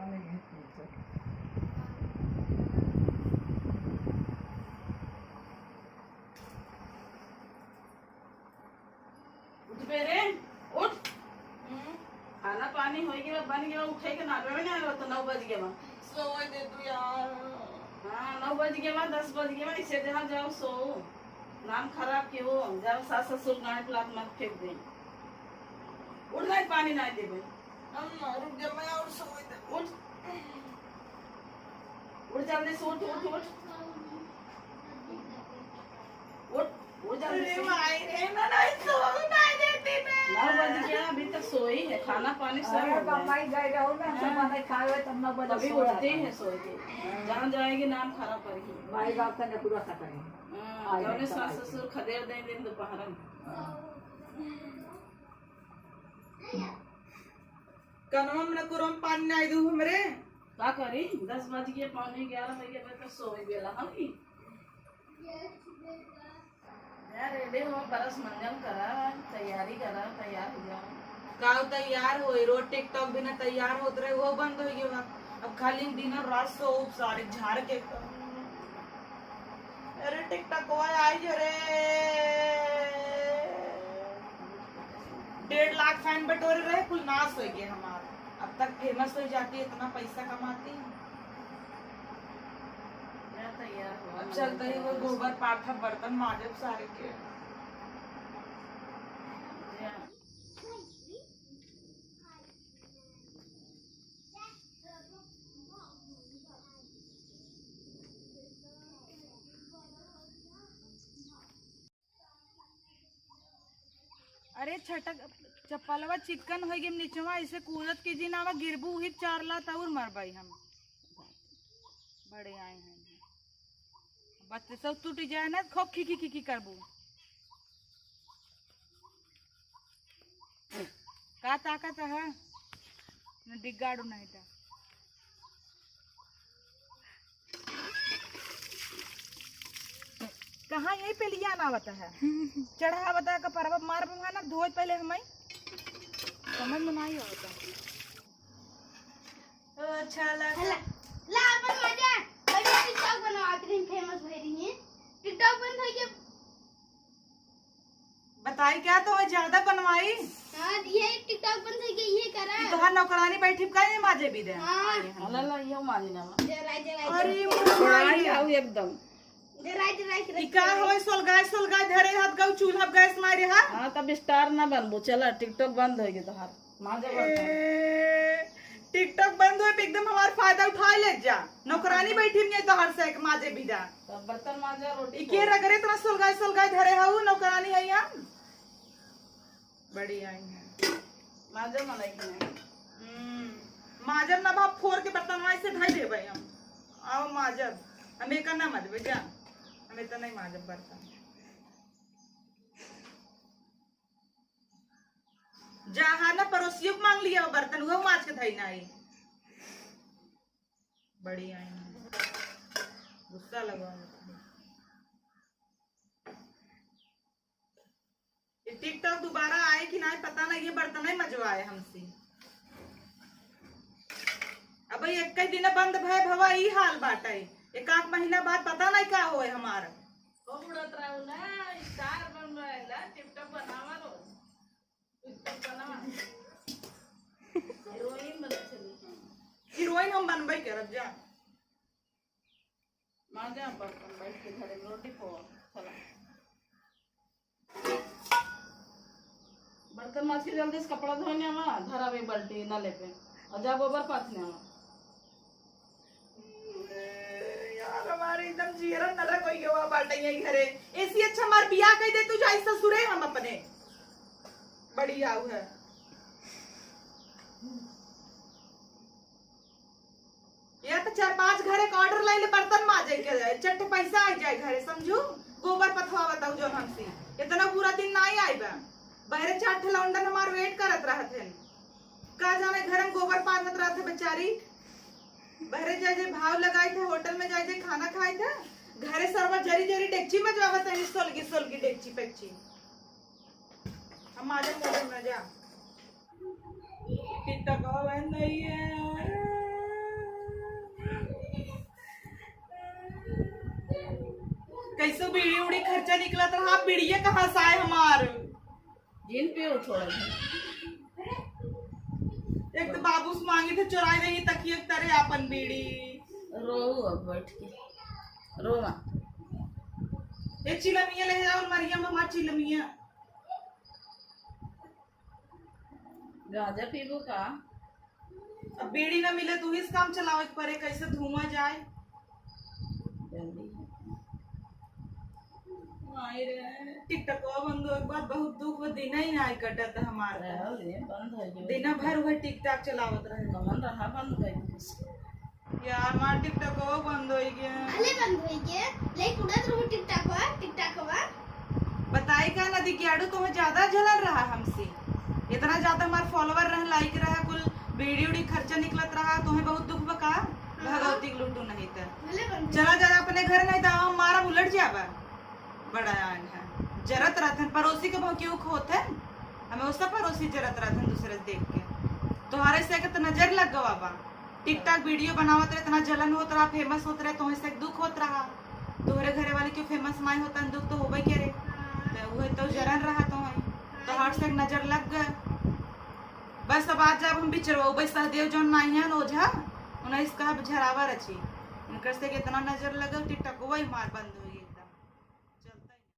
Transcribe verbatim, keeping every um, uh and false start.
उठ बे रे, उठ। हम्म। खाना पानी होइ गवा, बन गवा, उठे के नामे में ना रहो, तो नौ बज गवा। सोए दे तू यार। हाँ, नौ बज गवा, दस बज गवा, इसे जहाँ जाओ सो। नाम खराब के हो, जाओ सास ससुर गांड लात मत फेंक दे। उठ, नहीं पानी ना देबे। हम ना, रुक जा, मैं और सोए दे। उठ। उठ जल्दी से, उठ, उठ, उठ। उठ, उठ जल्दी अरे से। माई रे, ना, ना, सो ना देती ना। नौ बज गया, अभी तक सोई है, खाना पानी सब अरे हो गया। बम्बई गए रहो ना, हाँ। सब खाए हुए तब नौ बजे तभी सोया उठते था। हैं सो के। हाँ। जहाँ जाएगी नाम खराब करेगी। माई बाप का नकुरा खा करें। हाँ, आज जौने है सास सवाल। ससुर खदेड़ दे दिन दोपहर में। हाँ। कनवा में न कुरम पानी नाई दू हमरे। का करी? दस बज गए, पौने ग्यारह बज गए, तो सोए गेला हम ही। जा ready हो, brush मंजन करा, तैयारी करा, तैयार हो जाओ। का तैयार होई? रोज TikTok बिना तैयार होत रहे, वो बंद हो गया। अब खाली दिन रात सो सारे झाड़ के। अरे TikTok वाला आई जो रे, डेढ़ लाख fan बटोरे रहे, कुल नाश हो गए हमार। अब तक famous हो जाती, इतना पैसा कमाती। जा तैयार हो, अब चलते ही वो गोबर पाथा बर्तन माजब सारे के। जा। अरे छटक, चप्पलवा चिकन होइ गई निचवा, ऐसे कूदत के जिन आवा, गिरबू ही चार लात और मरबाई हम। बड़े आए हैं बच्चे सब टूट जाए ना, खूब खिखी खिखी करबू। का ताकत है? न डिग्गाड़ू नहीं था। कहाँ यही पे लिया ना आवता है? चढ़ावता है कपरवा, मार बुहा ना धोए पहले हमें। समझ में नहीं आवता। ओ, अच्छा लगा। ला, ला अपन मजा। बढ़िया TikTok बनवा के दिन famous भई रही है। TikTok बंद हो गया। बताई क्या तो ज्यादा बनवाई? हाँ, ये TikTok बंद हो गया, ये करा। ये तोहार नौकरानी बैठी का ये माजे भी दे? हाँ। अला ला, यो माजे ना। जरा, जरा, अरे जरा। मोर माई। आओ एकदम। जरा, जरा, जरा। ई का होय, सोलगाय, सोलगाय धरे हाथ गौ चूल्हा गैस मारे हा? हाँ, तब star ना बनबो, चला, TikTok बंद होई गे तोहार। माजा बर्तन। ए, TikTok बंद होए पे एकदम हमार फायदा उठाए ले जा। नौकरानी बैठी नहीं तोहार से एक माजे बिदा। तब बर्तन माजा, रोटी इके खो। रगरे तना सोलगाय, सोलगाय धरे हऊ, नौकरानी है हम। बड़ी आई हैं। माजब ना लाइक नहीं। हम्म, माजब ना भाप फोर के बर्तन वाई से धई देबै हम। आओ माजब, हम एकर ना माजबै जा, हम एतना नहीं माजब बर्तन। जा हा ना पड़ोसियों के मांग लिया बर्तन, वो माज के धई ना आई। बड़ी आई हैं। गुस्सा लगा। ये TikTok दोबारा आए कि ना, पता नहीं, ये बर्तन ही मजवाए हमसे। अब ये एक ही दिन बंद भय भवा, ई हाल बाटे। एक आध महीना बाद पता नहीं का होए हमार। खूब उड़त रहू ना, star बन रहेला, TikTok बनावा रोज। TikTok बनावा। Heroine बने चली। Heroine हम बनबे करब जा। माजा बर्तन बैठ के धरे में रोटी पो, चला। बर्तन माज के जल्दी से कपड़ा धोने आवा, धरा वे बाल्टी नले पे, और जा गोबर पाथने आवा। यार, हमारे एकदम जियरा नरक होई गवा बाटे यही घरे। एसी अच्छा हमार बियाह कई दे, तू जाई ससुरे हम अपने। बढ़िया है। या तो चार पांच घरे का order लाइले बर्तन माजे के, चट पैसा आ जाए घरे, समझू? गोबर पथवा बताऊ जौन हमसे। इतना बुरा दिन ना आई बा। बहरे चार ठे लौंडन हमार wait करत रहत हैं। का जाने घर में गोबर पाथत रहत है बेचारी। बहरे जाए जाए भाव लगाई थे, होटल में जाए जाए खाना खाई थे। घरे सरवा जरी जरी डेगची मजवावत है, सोलगी सोलगी डेगची पेगची। हम माजब मोजब ना जा। TikTok बंद नहीं है। कैसे बीड़ी उड़ी खर्चा निकलत रहा, बीड़िया कहाँ से आए हमार? जिन पियो थोड़ा सा। एक तो बाबू से मांगी थे चुराई रही तकिया के तरे आपन बीड़ी। रो अब बैठ के, रो मत। एक चिलमिया ले जाओ मरियम, हमार चिलमिया। गांजा पीबो का? अब बीड़ी ना मिले तो इस काम चलावे के परे, कैसे धुआं जाए। जल्दी। माई रे, TikTok बंद हो एक बार, बहुत दुख बा, दिन ही ना कटत हमार। रहल रे, बंद हो गयो। दिन भर वह TikTok चलावत रहे। कमन रहा बंद कर दिस। यार, हमार TikTok बंद हो गया। भले बंद हो गया, लेकिन उड़त रहो TikTok, TikTok। बताई का नदी कियाड़ू, तुम्हें ज्यादा जलन रहा हमसे। इतना ज्यादा हमार follower रहे, like रहे, कुल बीड़ी उड़ी खर्चा निकलत रहा, तुम्हें बहुत दुख बा का? हाँ। भगवती के लूटू नहीं त। भले बंद हो चला गया। जा अपने घर, नहीं तो हम मारा उलट जाबा। बड़ा आन है, जरत रहतन, पड़ोसी के भाव क्यों खोत है? हमें उससे पड़ोसी जरत रहतन दूसरे से देख के। तोहरे से के तो नजर लग गवा बा। TikTok video बनावत रहे, इतना जलन होत रहा, famous होत रहे, तोहे से दुख होत रहा। तोहरे घरे वाले क्यों famous नहीं होता, दुख तो होबे करे। तो वह तो जलन रहा तोहे, तोहर से नजर लग गए। बस अब आज जब हम बिचरवा, सहदेव जौन नहीं है ओझा, उन्हें इसका अब झरावा रची। उनकर से कितना नजर लगे, TikTok वही मार बंद हो।